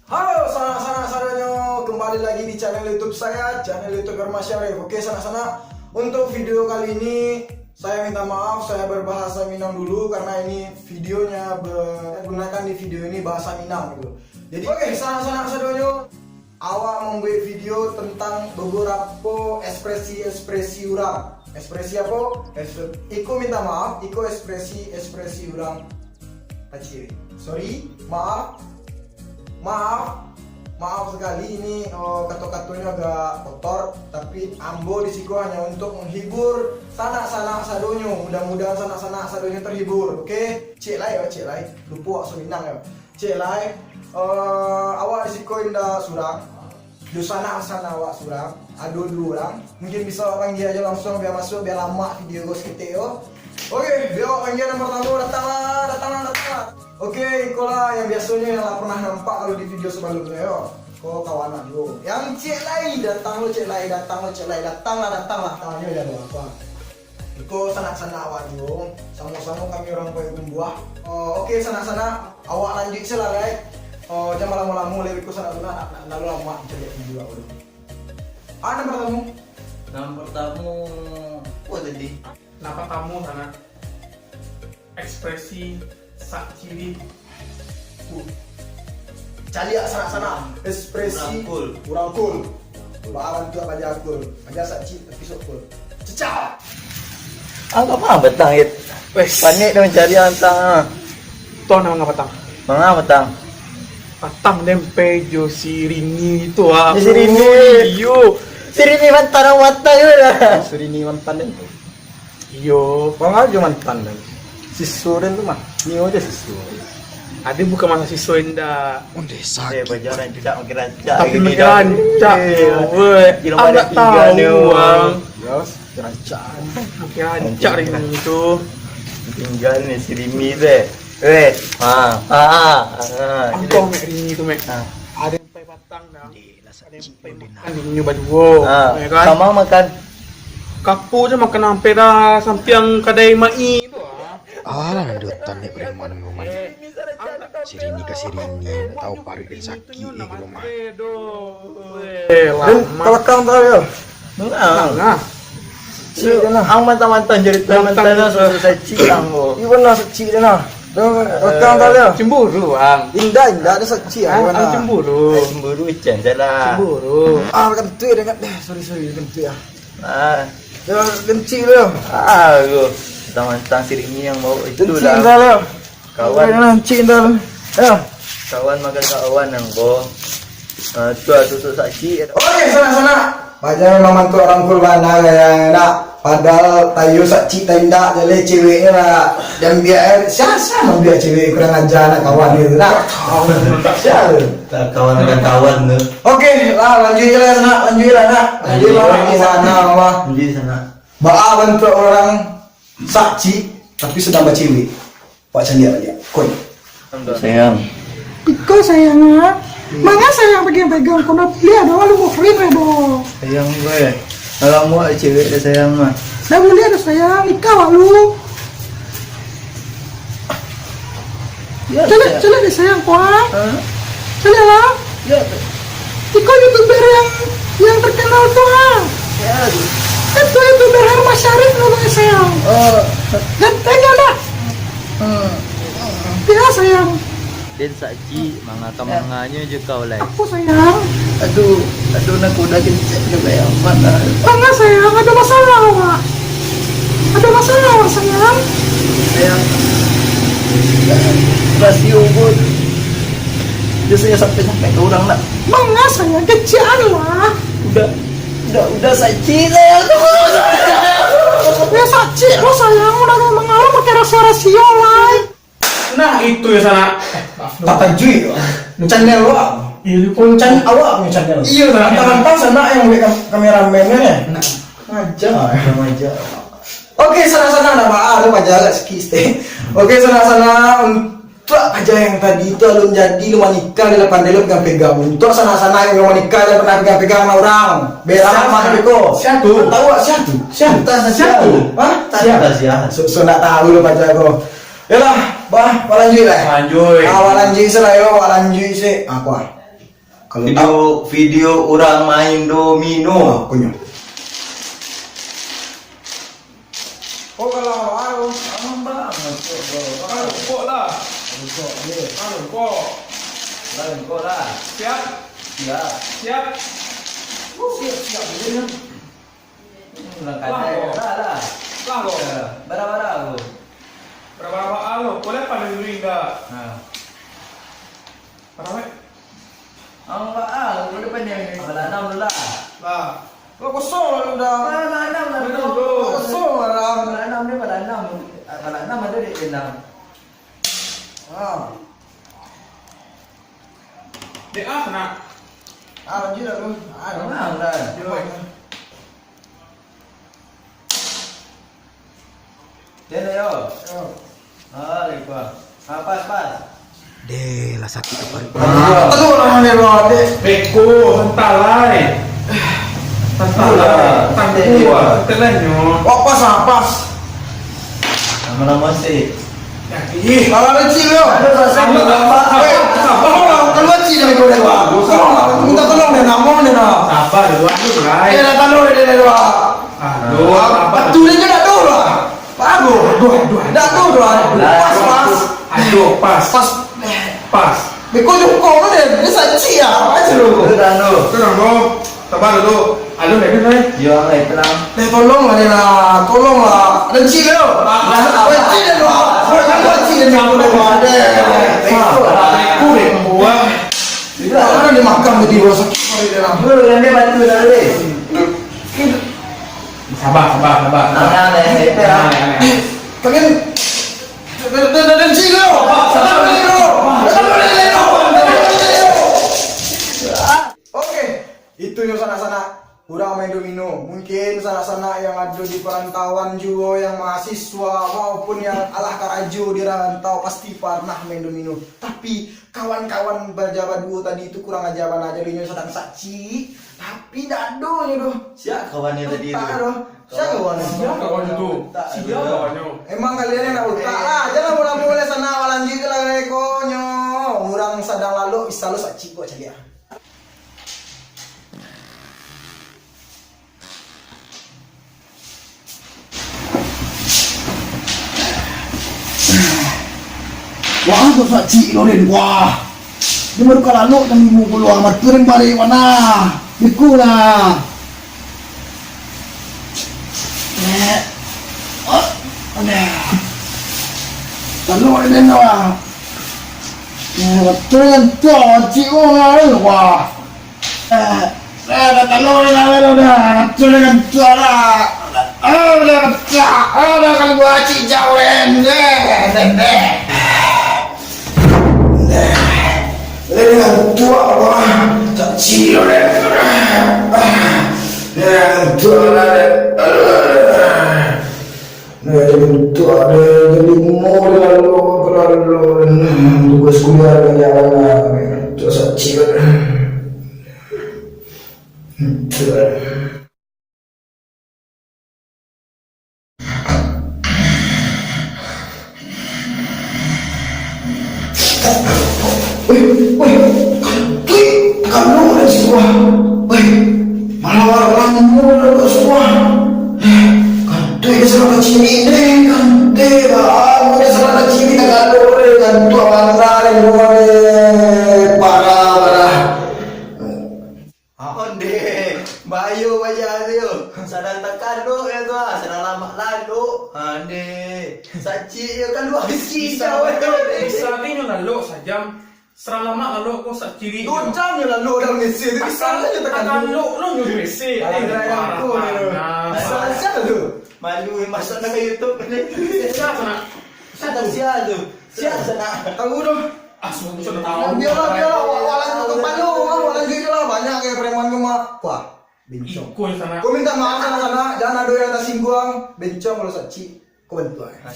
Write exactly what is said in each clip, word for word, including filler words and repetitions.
Halo sanak-sanak sadonyo, kembali lagi di channel YouTube saya, channel YouTube Herman Syarif. Oke sanak-sanak, untuk video kali ini saya minta maaf, saya berbahasa Minang dulu karena ini videonya ber- gunakan di video ini bahasa Minang gitu. Jadi oke sanak-sanak sadonyo, awak membuat video tentang beberapa ekspresi-ekspresi urang. Ekspresi apa? Ekspre- iko minta maaf, iko ekspresi-ekspresi urang kaciri. Sorry, maaf. Maaf. Maaf sekali ini eh, kato-katonyo agak kotor, tapi ambo di siko hanya untuk menghibur sanak-sanak sadonyo. Mudah-mudahan sanak-sanak sadonyo terhibur. Oke, cek lai yo, cek lai. Lupo awak Minang yo. Cek lai, eh, awak di siko indak surang. Dunsanak-sanak awak surang, ado duo urang. Mungkin bisa awak panggia ajo langsuang, bia masuak, bia lamak video ko saketek yo. Oke, bia awak panggia nan partamo, datanglah, datanglah, datanglah. Oke, ikolah yang biasonyo yang lah pernah nampak kalau di video sabalumnyo yo. Ko kawan awak juo. Yang cek lai, datang lo cek lai, datang lo cek lai, datanglah, datanglah. Kawan yo ado apo? Iko sanak-sanak awak juo, samo-samo kami urang Payakumbuah. Oh, oke, sanak-sanak, awak lanjuik se lah, lai. Oh, jan balamo-lamo, lai iko sanak-sanak, nak, nak, nak lamak mancaliak video awak dulu. Ah, nan partamo. Nan partamo, apo tadi? Nan partamo, sanak. Ekspresi sak ciri. Caliak sanak-sanak. Ekspresi urang cool. Urang cool. Baa bantuak paja cool. Paja sak cik tapi sok cool. Cecak. Angkau manga batang, It? Wes. Panek den mancari batang, ah. Toh nan manga batang? Manga batang? Batang den pai jo si Rini tu, ah. Jo si Rini. Iyo. Si Rini mantan awak tu lah. Si Rini mantan den tu. Iyo, pangaruah jo mantan den. Siso den tu mah, nio jo siso. Ado bukan masa siso indak. Ondeh, sakik. Paja nan tidak makin rancak. Tapi makin rancak, weh. Kilo Ang tak tahu, Ang. Yo, rancak. Makin rancak ini tu. Tinggal ni si Rini deh. Weh, ha, ha, ha. Angkau mek Rini tu mek. Ha. Ado yang pai batang dah. Lah, sak cik pun den. Makan inyo baduo, ah, yo kan? Samo makan. Kapo se makan ampia sampiang kadai Mai tu, ah. Alah, nan duduak tanek preman rumah. Si Rini ka si Rini, ndak tahu paruik den sakik di rumah. Eh, den lama. Kalakang tadi yo. Nah. Nah. Cik den lah. Ang mantang-mantang jadi mantan lah, susah cik ang ko. Iyo bana, cik den lah. Dah, rekam tadi lah. Cemburu, Ang. Indak, indak ado sakik. Ah, Ang cemburu. Eh, cemburu, Chan, salah. Cemburu. Ah, kentut dah, deh. Sorry, sorry, kentut ah. Ah. Dah, kencik dah. Ah, tu. Tang-tang sirik ni yang bawa itu dah. Kencik dah lah. Kawan. Kencik dah. Ya. Kawan makan kawan nang ko. Ah, tu lah, tu, tu sakik. Oke, sanak-sanak. Paja memang mantu urang cool bana gaya nak. Padahal tayo sakik ta indak, jaleh ceweknyo lah. Jan biak, sia, sia mambiak cewek kurang aja nak kawan gitu nak. Sia tu. Kawan dengan kawan tu. Oke lah, lanjuik je lah nak, lanjuik lah nak. Lanjuik lah nak, di sana mah. Lanjuik sana. Baa bantuak urang sakik tapi sadang bacewek. Pak caliak baliak. Koi. Sayang. Iko sayang ah. Manga sayang pegang-pegang kono liak doh lu muhrim doh. Sayang gue. Kalau mau cewek dah sayang mah. Dah boleh dah sayang, nikah awak lu. Ya, caliak, caliak deh sayang ko ah. Caliak lah. Ya. Iko youtuber yang yang terkenal tu ah. Ya. Kan tu youtuber Herman Syarif namanya sayang. Oh. Ganteng kan dah? Hmm. Biasa sayang. Den sakik, manga ka manganyo je kau lai. Apo sayang? Aduh, aduh, nak kuda kencak je bayang mata. Manga sayang, ado masalah awak. Ado masalah awak sayang. Sayang. Rasio pun. Biasanya sampai-sampai ke orang nak. Manga sayang, kecil lah. Udah, udah, udah sakit sayang. Ya sakit lo sayang, udah mengalah pakai rasio-rasio lah. Nah, itu ya sanak. Tatajuik. Channel awak. Iya, pun channel awak punya channel. Iya, sanak. Tantang sanak yang buat kam- kameramen kan ya? Nah. Aja, aja. Oke, sanak-sanak, nama ah, ada aja agak sikit, stay. Oke, sanak-sanak, untuk aja yang tadi itu alun jadi lu manikah di lapan delo pegang-pegang. Untuk sanak-sanak yang belum manikah dan pernah pegang-pegang sama orang, berak mah beko. Siapa tu? Tahu tak siapa tu? Siapa? Siapa? Hah? Siapa? Siapa? So, so nak tahu lu pacar kau. Yalah, bah, awak lanjuik lah. Lanjuik. Ah, awak lanjuik se lah yo, awak lanjuik se. Ah, kuah. Kalau video, video urang main domino. Konyo. Oh, kalau awak, aman, Bang. Rokok, bro. Makan rokok lah. Rokok, ye. Makan rokok. Makan rokok lah. Siap? Siap. Siap. Oh, siap, siap, ye, ya. Hmm, langkah lah, kau. Lah, lah. Lah, kau. Ya, bara-bara, bro. Bara-bara, bro. Boleh pandai dulu, indak? Ha. Bara, bro? Ang ba-, ah, udah pandai ni. Bala anam dulu lah. Lah. Lah kosong lah udah. Bala anam lah dulu. Kosong lah, Ram. Bala anam ni, bala anam. Bala anam ada di enam. Ah. Dek ah, nak. Ah, lanjut lah tu. Ah, dah. Tenang lah. Yo. Yo, yo. Yo. Ah, lepas. Ah, pas, pas. Deh, lah sakik kepala. Aduh, lah, ni, lah, deh. Beko, santai lai. Santai lai. Tangguh, ah, telanyo. Wah, pas, ah, pas. Lama-lama sih. Ih, kalau ada cil tu. Aduh, rasanya lama. Eh, tolong lah, kalau ada cil dari kau, deh, Wak. Tolong lah, minta tolong deh, nama deh, nah. Sabar dulu, aduh, lai. Eh, dah tolong deh, deh, deh, Wak. Aduh, sabar. Batu ni je dah tahu lah. Aduh, aduh, aduh. Dah tahu, aduh, aduh. Pas, pas. Aduh, pas. Pas. Pas. Beko jongkok tu deh, dia sakit ya, aja lu. Tenang, tenang, bro. Sabar dulu. Aduh, Kevin, eh. Yo, eh, tenang. Eh, tolong lah, ni lah. Tolong lah. Ada cil tu. Ah, ah, ah. Weh, cil tu, ah. Weh, ada cil tu, ah. Beko, beko, ah. Mana dia makan tadi, bro? Sakit kepala dia lah. Bro, yang dia bantu dah, deh. Sabar, sabar, sabar. Nah, nah, nah, nah, nah, nah. Eh, tangan. Ada, ada, ada, ada cil tu. Sabar dulu, bro. Sabar dulu, bro. Oke, itu nyo sanak-sanak urang main domino. Mungkin sanak-sanak yang ado di perantauan juo, yang mahasiswa maupun yang alah karajo di rantau pasti parnah main domino. Tapi kawan-kawan baja baduo tadi tu kurang aja bana, jadi nyo sadang sakik, tapi dak ado nyo doh. Sia kawannyo tadi tu? Utak doh. Sia kawannyo? Sia kawannyo tu? Utak sia doh. Kawannyo. Emang kalian yang nak utak lah. Jangan mula-mula sanak, lanjut je lah rekonyo. Urang sadang lalok, bisa lo sakik kok caliak. Wah, tu sakik lo, Den. Wah. Dia baru ka lalok jam limo puluah, mata den barek, mana? Beko lah. Eh. Oh. Aduh. Lalok ni, Den, wah. Eh, betul kan tu, cik, wah. Wah. Eh, eh, dah tahu dah, dah, dah, dah. Macam mana kan tu lah. Ah, dah pecah. Ah, dah kan gua cik jauh, eh. Eh, eh, eh. Eh, eh, dengan tu apa? Tak cik, eh. Eh, dengan tu lah, eh. Nah, jadi tu ada jadi mau dia lalu, lalu, tugas kuliah banyak banget. Tu sakit. Tu. Weh, weh, kantoi, kalau dari sebuah. Weh, malah orang mau dari sebuah. Eh, kantoi dia salah ciri deh, kantoi, bang. Dia salah ciri, tak kalau deh, kantoi, bang, deh, parah, parah. Onde, bayo, bayo tu yo. Sadang takalok yo tu ah, sadang lamak lalok. Onde, sakik yo, kalua isi bisa, bisa, bisa nyo lalok sajam. Sadang lamak lalok ko sakiri. Duo jam nyo lalok dalam A C tu, bisa nyo takalok. Takalok lo nyo di A C. Alah, eh, parah, parah. Bisa sia tu. Malu masuk dalam YouTube ni. Sia tu nak. Sia tu. Sia tu. Sia tu nak. Tahu tu. Ah, sudah tahu. Biarlah, biarlah. Awak, awak lanjut ke Palu, awak lanjut je lah. Banyak kayak preman ke mak. Wah, bencong. Ikut sana. Kau minta maaf sana-sana. Jangan ada yang tersinggung. Bencong kalau sakit. Kau bantu aja.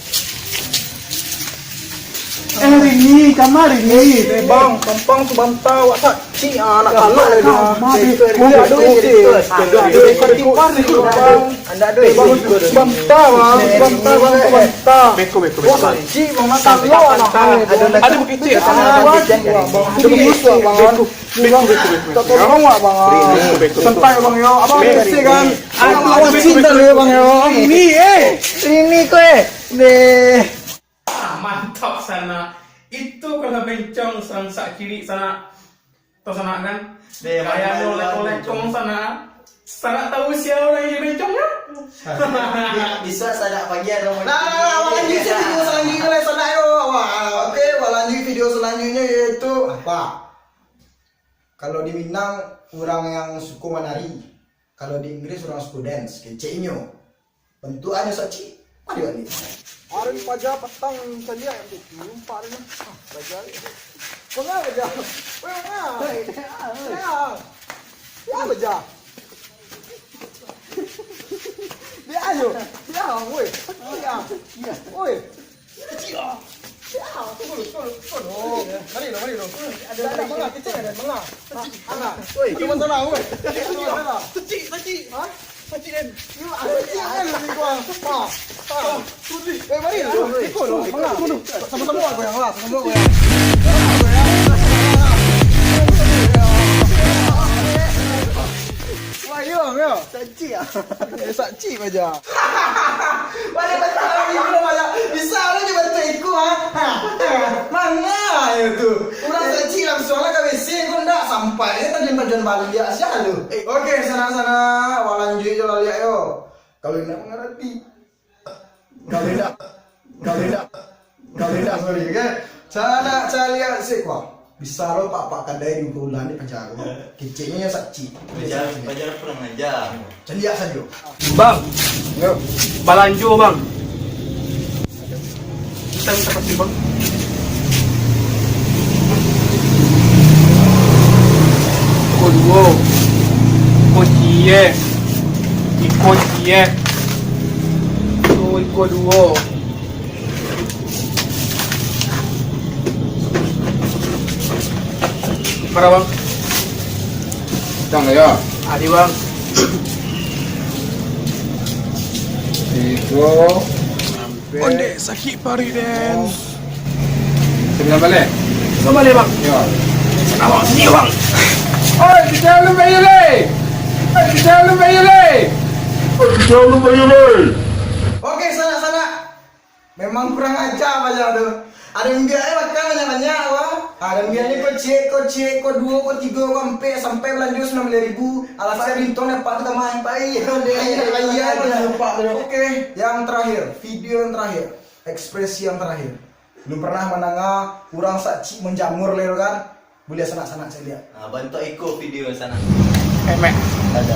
Eh, Rini, kama Rini? Eh, Bang, Bang, Bang, tu banta, awak sakik, ah, nak kalak lah dia. Kama, beko, beko, beko. Bang, Bang, banta, Bang, banta, Bang, tu banta. Beko, beko, beko. Awak sakik, Bang, nak kalak anak, Bang. Ada bukit cik. Bang, Bang, Bang. Beko, beko, beko, beko. Tolong, Bang. Beko, beko. Santai, Bang, yo. Abang, beko, beko, kan? Abang, cinta lu, Bang, yo. Rini, eh. Rini, ko, eh. Deh. Ah, mantap, sanak. Itu kalau bencong sang sak kiri, sanak. Tau sanak kan? Deh, gaya bang, lo bang, lekong-lekong, bencong. Sanak. Sanak tahu siapa orang yang bencongnya? Bisa sanak panggil dong. Nah, nah, nah, awak lanjut sajo video selanjutnya lah, sanak, yo. Wah, oke, awak lanjut video selanjutnya, yaitu apa? Kalau di Minang, urang yang suko manari. Kalau di Inggris, urang suko dance, keceknyo. Bantuaknyo sak cik, mari baliak. Hari paja patang caliak yang tu, lumpak tu. Ah, paja. Manga paja? Weh, manga? Weh, dia, weh. Dia. Dia paja. Dia ayo. Dia, weh. Dia. Weh. Kecik ah. Ya, tunggu dulu, tunggu dulu, tunggu dulu. Mari dulu, mari dulu. Ada, ada manga, kecik ada manga. Manga. Woi, ada masalah, woi. Ada masalah. Kecik, kecik. Ha? Kecik kan? Yo, ada kecik kan lebih kurang. Ha. Ha. Eh, mari dulu. Ikut dulu, manga. Sama-sama goyang lah, sama-sama goyang. Wah, yo, yo. Sakcik ah. Eh, sakcik aja. Banyak batang lagi, bro, banyak. Bisa lo je bantu iko, ha? Ha. Manga yo tu? Urang sakcik langsuang lah ka W C ko ndak, sampai je tajam-tajam baliak sia lo. Eh, oke, sanak-sanak, wah lanjuik jo lah liak yo. Kalau indak mangarati. Kalau indak, kalau indak, kalau indak, sorry, oke? Sanak caliak sik, wah. Bisa lo pak-pak kadai di Ungku Ulan di Pajaro. Keceknyo yang sakcik. Paja, Paja kurang aja. Caliak sajo. Bang. Yo. Balanjo, Bang. Kita minta kasih, Bang. Iko duo. Iko ciek. Iko ciek. Tu iko duo. Bara, Bang? Utang yo. Adi, Bang. Tigo. Ondeh, sakik paruik den. Sambilan baleh? Sambilan baleh, Bang. Yo. Awak sini, Bang. Oi, kita lu bayar leh. Oi, kita lu bayar leh. Oi, kita lu bayar leh. Oke, sanak-sanak. Memang kurang aja Paja tu. Ado ambiak e makan banyak-banyak, wah. Ado ambiak ni ko ciek, ko ciek, ko duo, ko tigo, ko ampek, sampai balanjo sambilan baleh ribu. Alasan Rinto ni apak tu ka main. Pai, ondeh, aia, aia, aia, aia. Oke, yang terakhir, video yang terakhir, ekspresi yang terakhir. Lu pernah mandanga urang sakcik manjamur lai tu kan? Buliah sanak-sanak caliak. Ah, bantuak iko video sanak. Eh, Mek. Ado.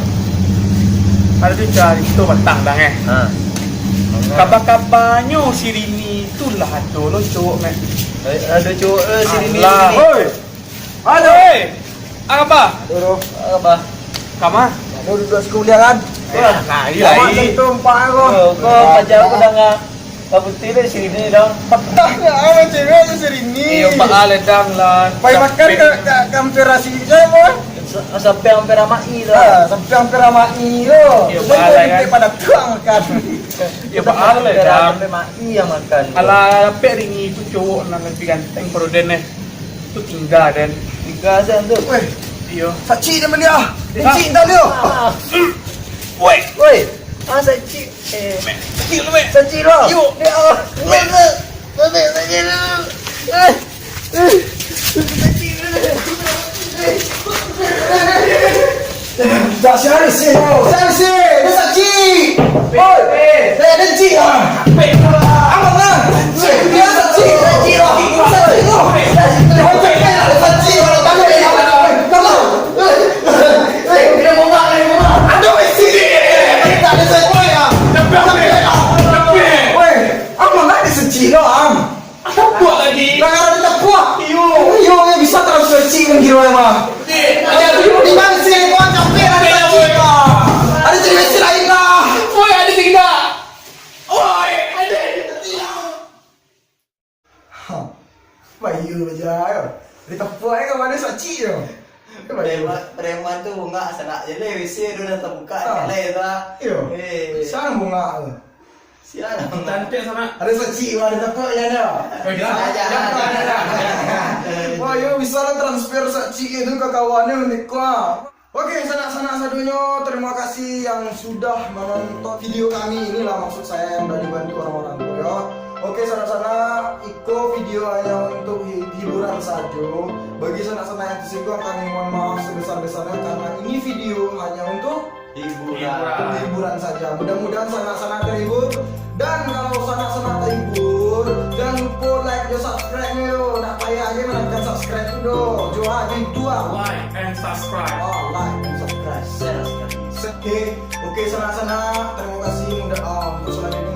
Ado tu carito patang, Bang, eh. Ha. Kaba-kabanyo si Rini tu lah ado lo cowok, Mek. Eh, ado cowok, eh, si Rini. Alah. Oi. Ado. Oi. Apa? Ado. Apa? Kama? Ado duduak siko buliah kan? Eh, nah, iyo. Awak lai. Satu empat ko. Oh, ko Paja ko danga. Lah putih dek si Rini dong. Patah nyo, ah, cewek tu si Rini. Iyo, baa ledang lah. Pai makan ka, ka, ka hampir rasi je, boh. Sa-, sampai hampir amai tu. Ah, sampai hampir amai tu. Iyo, baa lah kan. Pada tuang makan. Iyo, baa lah ledang. Sampai amai yang makan. Alah, dapek Rini tu cowok nan lebih ganteng pado den, eh. Tu tingga den. Tingga sen tu. Weh. Iyo. Sakcik den baliak. Sakcik den baliak. Ah. Weh. Weh. Ah, sakcik. Eh. Mek, sakik lu, Mek. Sakik lu. Yo. Ya Allah. Mek. Mek, Mek, sakik lu. Eh. Eh. Sakik lu. Eh. Dah siapa sih? Siapa sih? Dia sakik. Oi. Eh, dia sakik ah. Abang ah. Dia sakik. Sakik lu. Sakik lu. Sakik lu. Aduh, isi. Tak ada saya. Tapi apa? Tapi. Weh, am, mana ada seci lo, am? Ada buat lagi. Lah, ada tapuak. Iyo. Iyo, yang bisa transfer cik kan kira mah. Di, di mana sih? Kau capek ada seci lah. Ada cerita lain lah. Woi, ada cerita. Woi, ada. Iya. Ha, Ado sacik yo. Preman, preman tu bungak sanak je leh, W C tu dah tabuka, ah, jalai tu lah. Iyo. Eh. Sia nan bungak tu? Sia nan bungak? Cantik sanak. Ado sacik, ado tapak yang ado. Oh, iyo. Jangan, jangan, jangan. Wah, yo, bisa lah transfer sacik itu ka kawan yo, niko ah. Oke, sanak-sanak sadonyo, terima kasih yang sudah menonton video kami inilah, maksud saya yang udah dibantu orang-orang tu, yo. Oke, sanak-sanak, iko video hanya untuk hi-, hiburan sajo. Bagi sanak-sanak yang tersinggung, kami mohon maaf sebesar-besarnya karena ini video hanya untuk hiburan. Hiburan. Hiburan saja. Mudah-mudahan sanak-sanak terhibur. Dan kalau sanak-sanak terhibur, jangan lupa like dan subscribe yo. Nak payah aja menekan subscribe tu doh. Jo ha, jo itu ah. Like and subscribe. Oh, like and subscribe. Share, subscribe. Oke, oke, sanak-sanak, terima kasih. Mudah, ah, untuk selanjutnya